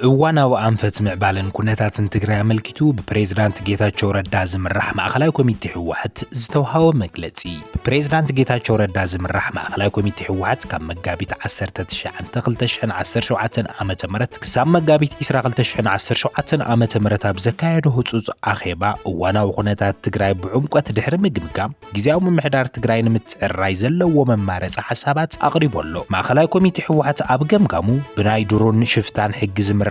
እዋናዊ ኣንፈት ምዕባለን ኩነታትን ትግራይ ኣመልኪቱ ብፕሬዝዳንት ጌታቸው ረዳ ዝምራሕ ማእኸላይ ኮሚቴ ህወሓት ዝተውሃወ መግለፂ። ብፕሬዝዳንት ጌታቸው ረዳ ዝምራሕ ማእኸላይ ኮሚቴ ህወሓት ካብ መጋቢት ዓሰርተ ትሽዓተ ክልተ ሽሕን ዓሰርተ ሸውዓተን ዓመተ ምህረት ክሳብ መጋቢት ዕስራ ክልተ ሽሕን ዓሰርተ ሸውዓተን ዓመተ ምህረት ኣብ ዘካየዶ ህፁፅ ኣኼባ እዋናዊ ኩነታት ትግራይ ብዕምቆት ድሕሪ ምግምጋም፣ ግዝያዊ ምምሕዳር ትግራይ ንምትዕርራይ ዘለዎ መማረፂ ሓሳባት ኣቕሪቡ ኣሎ። ማእኸላይ ኮሚቴ ህወሓት ኣብ ገምጋሙ፣ ብናይ ድሮን ሽፍታን ሕጊ ዝምራሕ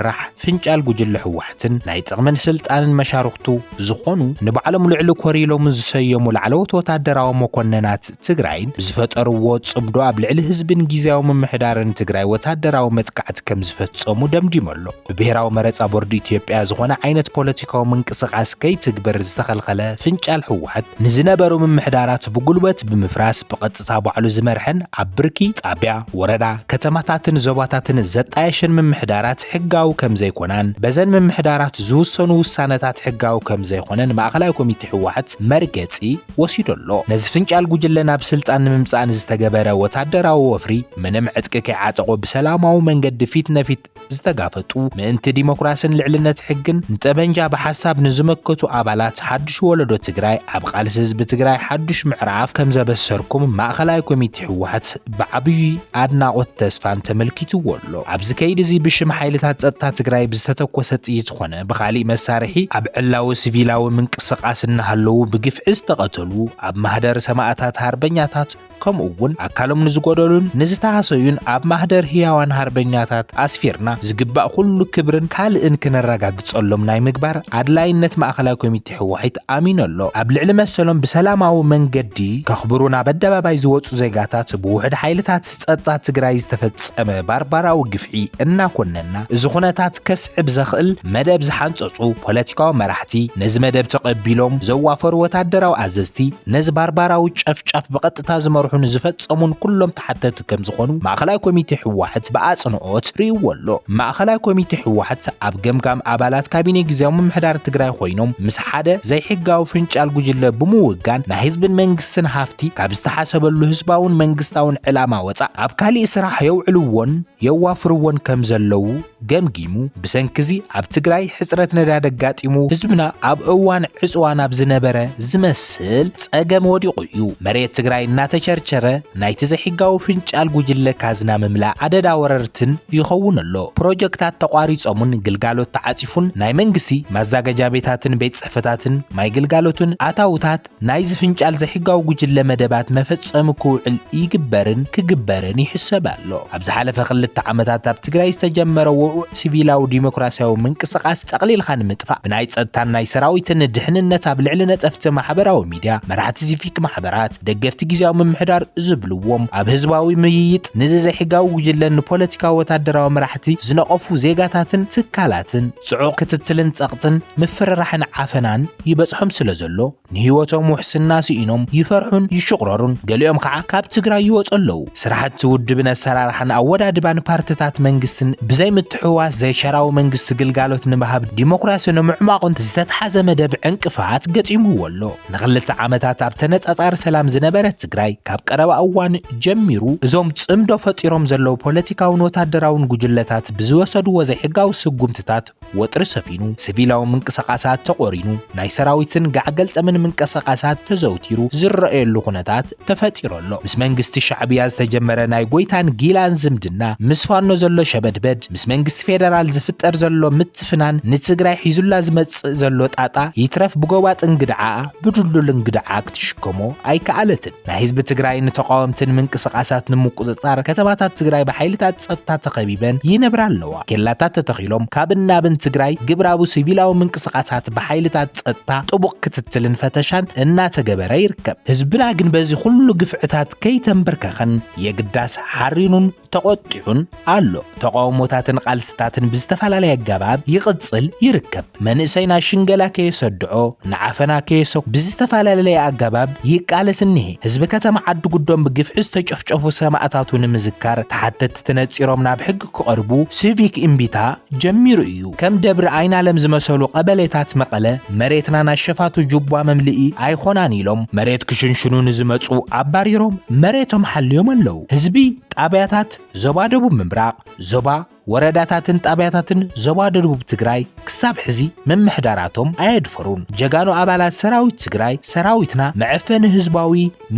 ፍንጫል ጉጅለ ህወሓትን ናይ ጥቕምን ስልጣንን መሻርኽቱ ዝኾኑ ንባዕሎም ልዕሊ ኮር ኢሎም ዝሰየሙ ላዕለዎት ወታደራዊ መኮንናት ትግራይን ብዝፈጠርዎ ጽምዶ ኣብ ልዕሊ ህዝብን ግዝያዊ ምምሕዳርን ትግራይ ወታደራዊ መጥቃዕቲ ከም ዝፈጸሙ ደምዲሙ ኣሎ። ብብሄራዊ መረጻ ቦርድ ኢትዮጵያ ዝኾነ ዓይነት ፖለቲካዊ ምንቅስቓስ ከይትግበር ዝተኸልኸለ ፍንጫል ህወሓት፣ ንዝነበሩ ምምሕዳራት ብጉልበት ብምፍራስ ብቐጥታ ባዕሉ ዝመርሐን ኣብ ብርኪ፣ ጣብያ፣ ወረዳ፣ ከተማታትን ዞባታትን ዘጣየሸን ምምሕዳራት ሕጋዊ ከም ዘይኮናን በዘን ምምሕዳራት ዝውሰኑ ውሳነታት ሕጋዊ ከም ዘይኮነን ማእኸላይ ኮሚቴ ህወሓት መርገፂ ወሲዱ ኣሎ። ነዚ ፍንጫል ጉጅለ ናብ ስልጣን ንምምፃእ ንዝተገበረ ወታደራዊ ወፍሪ ምንም ዕጥቂ ከይዓጠቑ ብሰላማዊ መንገዲ ፊት ነፊት ዝተጋፈጡ፣ ምእንቲ ዲሞክራስን ልዕልነት ሕግን ንጠበንጃ ብሓሳብ ንዝመከቱ ኣባላት ሓዱሽ ወለዶ ትግራይ ኣብ ቃልሲ ህዝቢ ትግራይ ሓዱሽ ምዕራፍ ከም ዘበሰርኩም ማእኸላይ ኮሚቴ ህወሓት ብዓብዪ ኣድናቖት ተስፋን ተመልኪትዎ ኣሎ። ኣብዚ ከይዲ እዚ ብሽም ሓይልታት ጸጥታ ትግራይ ብዝተተኮሰ ጥይት ኾነ ብኻሊእ መሳርሒ ኣብ ዕላዊ ሲቪላዊ ምንቅስቓስ እናሃለዉ ብግፍዒ ዝተቐተሉ፣ ኣብ ማህደር ሰማእታት ሃርበኛታት ከምኡ እውን ኣካሎም ንዝጎደሉን ንዝተሃሰዩን ኣብ ማህደር ህያዋን ሃርበኛታት ኣስፊርና ዝግባእ ኩሉ ክብርን ካልእን ክነረጋግጸሎም ናይ ምግባር ኣድላይነት ማእኸላይ ኮሚቴ ህወሓት ኣሚኑ ኣሎ። ኣብ ልዕሊ መሰሎም ብሰላማዊ መንገዲ ከኽብሩ ናብ ኣደባባይ ዝወጹ ዜጋታት ብውሕድ ሓይልታት ጸጥታ ትግራይ ዝተፈጸመ ባርባራዊ ግፍዒ እናኮነና፣ እዚ ኩነታት ከስዕብ ዘኽእል መደብ ዝሓንጸጹ ፖለቲካዊ መራሕቲ፣ ነዚ መደብ ተቐቢሎም ዘዋፈሩ ወታደራዊ ኣዘዝቲ፣ ነዚ ባርባራዊ ጨፍጫፍ ብቐጥታ ዝመርሑን ዝፈጸሙን ኩሎም ተሓተቲ ከም ዝኾኑ ማእኸላይ ኮሚቴ ህወሓት ብኣጽንኦት ርእይዎ ኣሎ። ማእኸላይ ኮሚቴ ህወሓት ኣብ ገምጋም ኣባላት ካቢኔ ግዝያዊ ምምሕዳር ትግራይ ኮይኖም ምስ ሓደ ዘይሕጋዊ ፍንጫል ጉጅለ ብምውጋን ናይ ህዝብን መንግስትን ሃፍቲ ካብ ዝተሓሰበሉ ህዝባውን መንግስታውን ዕላማ ወፃእ ኣብ ካሊእ ስራሕ የውዕልዎን የዋፍርዎን ከም ዘለዉ ገምጊሙ፣ ብሰንኪ እዚ ኣብ ትግራይ ሕጽረት ነዳዲ ኣጋጢሙ ህዝብና ኣብ እዋን ዕጽዋ ናብ ዝነበረ ዝመስል ጸገም ወዲቑ እዩ። መሬት ትግራይ እናተቸርቸረ ናይቲ ዘይሕጋዊ ፍንጫል ጉጅለ ካዝና ምምላእ ኣደዳ ወረርትን ይኸውን ኣሎ። ፕሮጀክታት ተቋሪጾምን ግልጋሎት ተዓጺፉን ናይ መንግስቲ ማዛገጃ ቤታትን ቤት ጽሕፈታትን ማይ ግልጋሎትን ኣታውታት ናይዚ ፍንጫል ዘይሕጋዊ ጉጅለ መደባት መፈጸሚ ክውዕል ይግበርን ክግበርን ይሕሰብ ኣሎ። ኣብ ዝሓለፈ ክልተ ዓመታት ኣብ ትግራይ ዝተጀመረ ውዑዕ ሲቪላዊ ዲሞክራሲያዊ ምንቅስቓስ ጠቕሊልካ ንምጥፋእ ብናይ ጸጥታን ናይ ሰራዊትን ድሕንነት ኣብ ልዕሊ ነጠፍቲ ማሕበራዊ ሚድያ፣ መራሕቲ ሲቪክ ማሕበራት፣ ደገፍቲ ግዝያዊ ምምሕዳር ዝብልዎም ኣብ ህዝባዊ ምይይጥ ንዚ ዘይሕጋዊ ጉጅለን ንፖለቲካዊ ወታደራዊ መራሕቲ ዝነቐፉ ዜጋታትን ትካላትን ጽዑቕ ክትትልን ጸቕጥን ምፍርራሕን ዓፈናን ይበጽሖም ስለ ዘሎ፣ ንህይወቶም ውሕስና ስኢኖም ይፈርሑን ይሽቑረሩን፣ ገሊኦም ከዓ ካብ ትግራይ ይወፁ ኣለዉ። ስራሕቲ ውድብን ኣሰራርሓን ኣወዳድባን ፓርትታት መንግስትን ብዘይምትሕውዋስ ዘይሸራዊ መንግስቲ ግልጋሎት ንምሃብ ዲሞክራሲ ንምዕማቑን ዝተትሓዘ መደብ ዕንቅፋት ገጢምዎ ኣሎ። ንኽልተ ዓመታት ኣብ ተነጻጻሪ ሰላም ዝነበረት ትግራይ ካብ ቀረባ እዋን ጀሚሩ እዞም ጽምዶ ፈጢሮም ዘለዉ ፖለቲካውን ወታደራውን ጉጅለታት ብዝወሰድዎ ዘይሕጋዊ ስጉምትታት ወጥሪ ሰፊኑ፣ ሲቪላዊ ምንቅስቓሳት ተቖሪኑ፣ ናይ ሰራዊትን ጋዕገልጠምን ምንቅስቓሳት ተዘውቲሩ ዝረኣየሉ ኩነታት ተፈጢሩ ኣሎ። ምስ መንግስቲ ሻዕብያ ዝተጀመረ ናይ ጎይታን ጊላን ዝምድና፣ ምስ ፋኖ ዘሎ ሸበድበድ፣ ምስ መንግስቲ ፌደራል ዝፍጠር ዘሎ ምትፍናን፣ ንትግራይ ሒዙላ ዝመጽእ ዘሎ ጣጣ ይትረፍ ብጎባጥን ግድዓኣ ብድልዱልን ግድዓ ክትሽከሞ ኣይከኣለትን። ናይ ህዝቢ ትግራይ ንተቓወምትን ምንቅስቓሳት ንምቁጽጻር ከተማታት ትግራይ ብሓይልታት ጸጥታ ተኸቢበን ይነብራ ኣለዋ። ኬላታት ተተኺሎም ካብን ናብን ትግራይ ግብራዊ ሲቪላዊ ምንቅስቓሳት ብሓይልታት ጸጥታ ጥቡቕ ክትትልን ፈተሻን እናተገበረ ይርከብ። ህዝብና ግን በዚ ኩሉ ግፍዕታት ከይተንበርከኸን የግዳስ ሓሪኑን ተቖጢዑን ኣሎ። ተቓውሞታትን ቃልስታትን ብዝተፈላለየ ኣገባብ ይቕጽል ይርከብ። መንእሰይና ሽንገላ ከየሰድዖ፣ ንዓፈና ከየሰኩ ብዝተፈላለየ ኣገባብ ይቃለስ እኒሄ። ህዝቢ ከተማ ዓዲ ጉዶም ብግፍዒ ዝተጨፍጨፉ ሰማእታቱ ንምዝካር ተሓተቲ ተነጺሮም ናብ ሕጊ ክቐርቡ ሲቪክ እምቢታ ጀሚሩ እዩ። ከም ደብሪ ኣይናለም ዝመሰሉ ቀበሌታት መቐለ መሬትና ናይ ሸፋቱ ጁባ መምልኢ ኣይኾናን ኢሎም መሬት ክሽንሽኑ ንዝመጹ ኣባሪሮም መሬቶም ሓልዮም ኣለዉ። ህዝቢ ጣብያታት ዞባ ደቡብ ምብራቕ፣ ዞባ ወረዳታትን ጣብያታትን ዞባ ደቡብ ትግራይ ክሳብ ሕዚ ምምሕዳራቶም ኣየድፈሩን። ጀጋኑ ኣባላት ሰራዊት ትግራይ፣ ሰራዊትና መዐፈኒ ህዝባዊ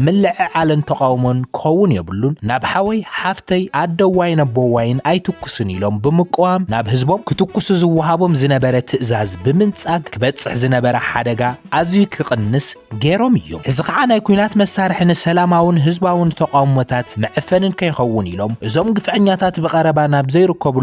ምልዕዓልን ተቓውሞን ክኸውን የብሉን፣ ናብ ሓወይ ሓፍተይ ኣደዋይን ኣቦዋይን ኣይትኩስን ኢሎም ብምቅዋም ናብ ህዝቦም ክትኩሱ ዝወሃቦም ዝነበረ ትእዛዝ ብምንጻግ ክበጽሕ ዝነበረ ሓደጋ ኣዝዩ ክቕንስ ገይሮም እዮም። ሕዚ ከዓ ናይ ኲናት መሳርሒ ንሰላማውን ህዝባውን ተቓውሞታት መዐፈንን ከይኸውን ኢሎም እዞም ግፍዐኛታት ብቐረባ ናብ ዘይርከብሎም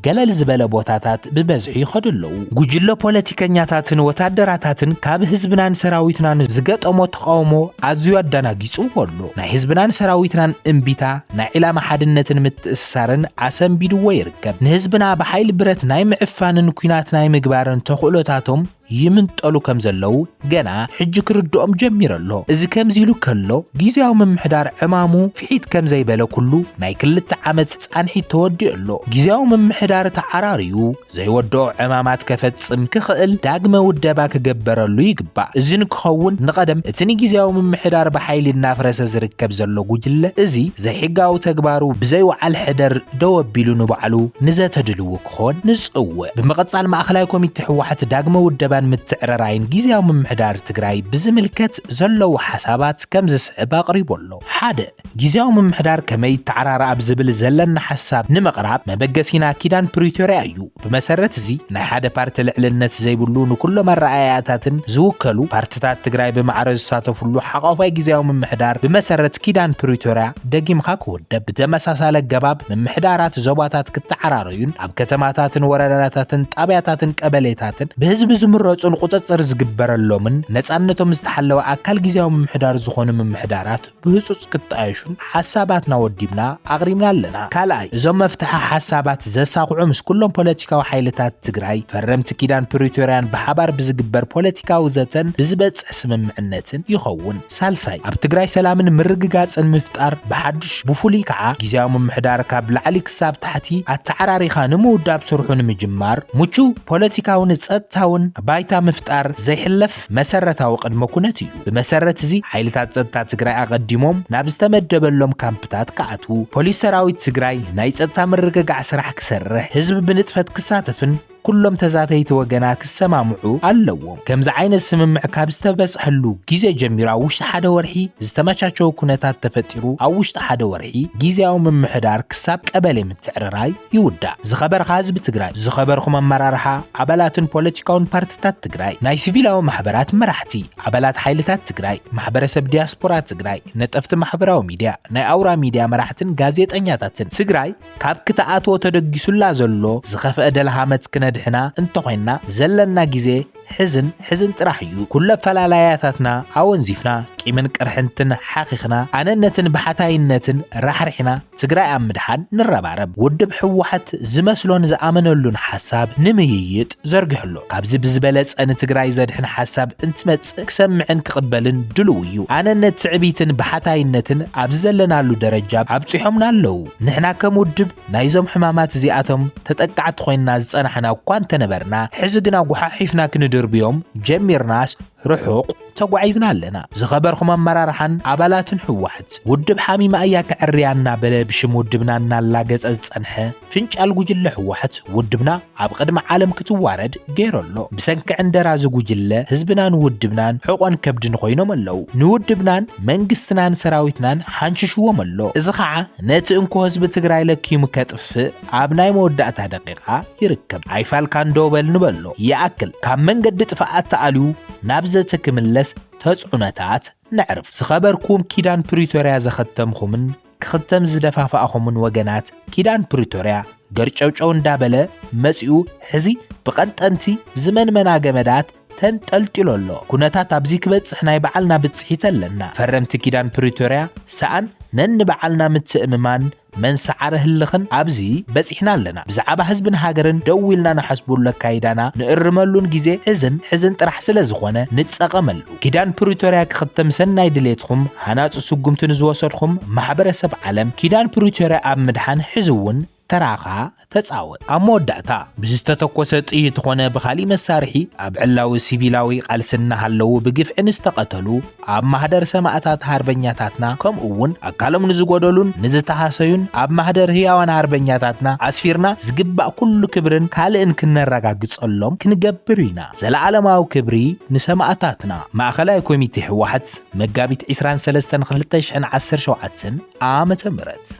ገለል ዝበለ ቦታታት ብበዝሒ ይኸዱ ኣለዉ። ጉጅለ ፖለቲከኛታትን ወታደራታትን ካብ ህዝብናን ሰራዊትናን ዝገጠሞ ተቓውሞ ኣዝዩ ኣደናጊጽዎ ኣሎ። ናይ ህዝብናን ሰራዊትናን እምቢታ ናይ ዕላማ ሓድነትን ምትእስሳርን ኣሰንቢድዎ ይርከብ። ንህዝብና ብሓይሊ ብረት ናይ ምዕፋንን ኲናት ናይ ምግባርን ተኽእሎታቶም ይምንጠሉ ከም ዘለዉ ገና ሕጂ ክርድኦም ጀሚሩ ኣሎ። እዚ ከምዚ ኢሉ ከሎ፣ ግዝያዊ ምምሕዳር ዕማሙ ፍሒት ከም ዘይበለ ኩሉ ናይ ክልተ ዓመት ጻንሒት ተወዲኡ ኣሎ። ግዝያዊ ምምሕዳር ተዓራርዩ ዘይወድኦ ዕማማት ከፈጽም ክኽእል ዳግመ ውደባ ክገበረሉ ይግባእ። እዚ ንክኸውን ንቐደም እቲ ንግዝያዊ ምምሕዳር ብሓይሊ እናፍረሰ ዝርከብ ዘሎ ጉጅለ እዚ ዘይሕጋዊ ተግባሩ ብዘይወዓል ሕደር ደው ኣቢሉ ንባዕሉ ንዘተ ድልው ክኾን ንጽውዕ። ብምቕጻል ማእኸላይ ኮሚቴ ህወሓት ዳግመ ውደባን ምትዕርራይን ግዝያዊ ምምሕዳር ትግራይ ብዝምልከት ዘለዉ ሓሳባት ከም ዝስዕብ ኣቕሪቡ ኣሎ። ሓደ፣ ግዝያዊ ምምሕዳር ከመይ ይተዓራረ ኣብ ዝብል ዘለና ሓሳብ ንምቕራብ መበገሲና ኪዳን ፕሪቶርያ እዩ። ብመሰረት እዚ ናይ ሓደ ፓርቲ ልዕልነት ዘይብሉ ንኩሎም ኣረኣእያታትን ዝውከሉ ፓርትታት ትግራይ ብማዕረ ዝሳተፉሉ ሓቋፋይ ግዝያዊ ምምሕዳር ብመሰረት ኪዳን ፕሪቶርያ ደጊምካ ክውደብ። ብተመሳሳሊ ኣገባብ ምምሕዳራት ዞባታት ክተዓራረዩን ኣብ ከተማታትን ወረዳታትን ጣብያታትን ቀበሌታትን ብህዝቢ ዝምረጹን ቁጽጽር ዝግበረሎምን ነጻነቶም ዝተሓለወ ኣካል ግዝያዊ ምምሕዳር ዝኾኑ ምምሕዳራት ብህጹጽ ክጣየሹን ሓሳባትና ወዲብና ኣቕሪብና ኣለና። ካልኣይ፣ እዞም መፍትሒ ሓሳባት ዘሳኽዑ ምስ ኩሎም ፖለቲካዊ ሓይልታት ትግራይ ፈረምቲ ኪዳን ፕሪቶርያን ብሓባር ብዝግበር ፖለቲካዊ ዘተን ብዝበጽሕ ስምምዕነትን ይኸውን። ሳልሳይ፣ ኣብ ትግራይ ሰላምን ምርግጋጽን ምፍጣር ብሓድሽ ብፍሉይ ከዓ ግዝያዊ ምምሕዳር ካብ ላዕሊ ክሳብ ታሕቲ ኣተዓራሪኻ ንምውዳብ ስርሑ ንምጅማር ምቹው ፖለቲካውን ጸጥታውን ባይታ ምፍጣር ዘይሕለፍ መሰረታዊ ቅድመ ኩነት እዩ። ብመሰረት እዚ ሓይልታት ጸጥታ ትግራይ ኣቐዲሞም ናብ ዝተመደበሎም ካምፕታት ክኣትዉ፣ ፖሊስ ሰራዊት ትግራይ ናይ ጸጥታ ምርግጋዕ ስራሕ ክሰርሕ፣ ህዝቢ ብንጥፈት ክሳተፍን ኩሎም ተዛተይቲ ወገና ክሰማምዑ ኣለዎም። ከምዚ ዓይነት ስምምዕ ካብ ዝተበጽሐሉ ግዜ ጀሚሩ ኣብ ውሽጢ ሓደ ወርሒ ዝተመቻቸወ ኩነታት ተፈጢሩ ኣብ ውሽጢ ሓደ ወርሒ ግዝያዊ ምምሕዳር ክሳብ ቀበሌ ምትዕርራይ ይውዳእ። ዝኸበርካ ህዝቢ ትግራይ፣ ዝኸበርኩም ኣመራርሓ ኣባላትን ፖለቲካውን ፓርትታት ትግራይ፣ ናይ ሲቪላዊ ማሕበራት መራሕቲ፣ ኣባላት ሓይልታት ትግራይ፣ ማሕበረሰብ ዲያስፖራ ትግራይ፣ ነጠፍቲ ማሕበራዊ ሚድያ፣ ናይ ኣውራ ሚድያ መራሕትን ጋዜጠኛታትን ትግራይ ካብ ክትኣትዎ ተደጊሱላ ዘሎ ዝኸፍአ ደልሃመት ክነድሕና እንተኾይንና ዘለና ግዜ ሕዝን ሕዝን ጥራሕ እዩ። ኩሉ ኣፈላላያታትና ኣወንዚፍና፣ ቂምን ቅርሕንትን ሓኺኽና፣ ኣነነትን ብሓታይነትን ራሕሪሕና ትግራይ ኣብ ምድሓን ንረባረብ። ውድብ ህወሓት ዝመስሎን ዝኣመነሉን ሓሳብ ንምይይጥ ዘርጊሑ ኣሎ። ካብዚ ብዝበለጸ ንትግራይ ዘድሕን ሓሳብ እንትመጽእ ክሰምዕን ክቕበልን ድልው እዩ። ኣነነት ትዕቢትን ብሓታይነትን ኣብዚ ዘለናሉ ደረጃ ኣብጺሖምና ኣለዉ። ንሕና ከም ውድብ ናይዞም ሕማማት እዚኣቶም ተጠቃዕቲ ኮይንና ዝጸናሕና እኳ እንተነበርና፣ ሕዚ ግና ጓሓሒፍና ክንድርብዮም ጀሚርናስ ርሑቕ ተጓዒዝና ኣለና። ዝኸበርኩም ኣመራርሓን ኣባላትን ህወሓት፣ ውድብ ሓሚማ እያ ከዕርያ እናበለ ብሽም ውድብና እናላገጸ ዝጸንሐ ፍንጫል ጉጅለ ህወሓት፣ ውድብና ኣብ ቅድሚ ዓለም ክትዋረድ ገይሩ ኣሎ። ብሰንኪ ዕንደራ እዚ ጉጅለ ህዝብናን ውድብናን ሕቖን ከብድን ኮይኖም ኣለዉ። ንውድብናን መንግስትናን ሰራዊትናን ሓንሽሽዎም ኣሎ። እዚ ኸዓ ነቲ እንኮ ህዝቢ ትግራይ ለኪሙ ከጥፍእ ኣብ ናይ መወዳእታ ደቂቓ ይርከብ። ኣይፋልካን ደው በል ንበሎ። ይኣክል፣ ካብ መንገዲ ጥፍኣት ተኣልዩ ናብ ዘተ ክምለስ ተጽዕኖታት ነዕርፍ። ዝኸበርኩም ኪዳን ፕሪቶርያ ዘኸተምኹምን ክኽተም ዝደፋፋእኹምን ወገናት፣ ኪዳን ፕሪቶርያ ገርጨውጨው እንዳበለ መጺኡ፣ ሕዚ ብቐንጠንቲ ዝመንመና ገመዳት ተንጠልጢሉ ኣሎ። ኩነታት ኣብዚ ክበጽሕ ናይ በዓልና ብጽሒት ኣለና። ፈረምቲ ኪዳን ፕሪቶርያ ሰኣን ነንባዕልና ምትእምማን መንሰዓረ ህልኽን ኣብዚ በጺሕና ኣለና። ብዛዕባ ህዝብን ሃገርን ደው ኢልና ንሓስበሉ ኣካይዳና ንእርመሉን ግዜ ሕዝን ሕዝን ጥራሕ ስለ ዝኾነ ንጠቐመሉ። ኪዳን ፕሪቶርያ ክኽተም ሰናይ ድሌትኩም፣ ሃናጺ ስጉምቲ ንዝወሰድኩም ማሕበረሰብ ዓለም፣ ኪዳን ፕሪቶርያ ኣብ ምድሓን ሕዚ እውን ተራኻ ተጻወት። ኣብ መወዳእታ፣ ብዝተተኮሰ ጥይት ኾነ ብኻሊእ መሳርሒ ኣብ ዕላዊ ሲቪላዊ ቃልሲ እናሃለዉ ብግፍዒ ንዝተቐተሉ፣ ኣብ ማህደር ሰማእታት ሃርበኛታትና፣ ከምኡ እውን ኣካሎም ንዝጎደሉን ንዝተሃሰዩን ኣብ ማህደር ህያዋን ሃርበኛታትና ኣስፊርና፣ ዝግባእ ኩሉ ክብርን ካልእን ክነረጋግጸሎም ክንገብር ኢና። ዘለዓለማዊ ክብሪ ንሰማእታትና። ማእኸላይ ኮሚቴ ህወሓት፣ መጋቢት ዕስራን ሰለስተን ክልተ ሽሕን ዓሰርተ ሸውዓተን ዓመተ ምህረት።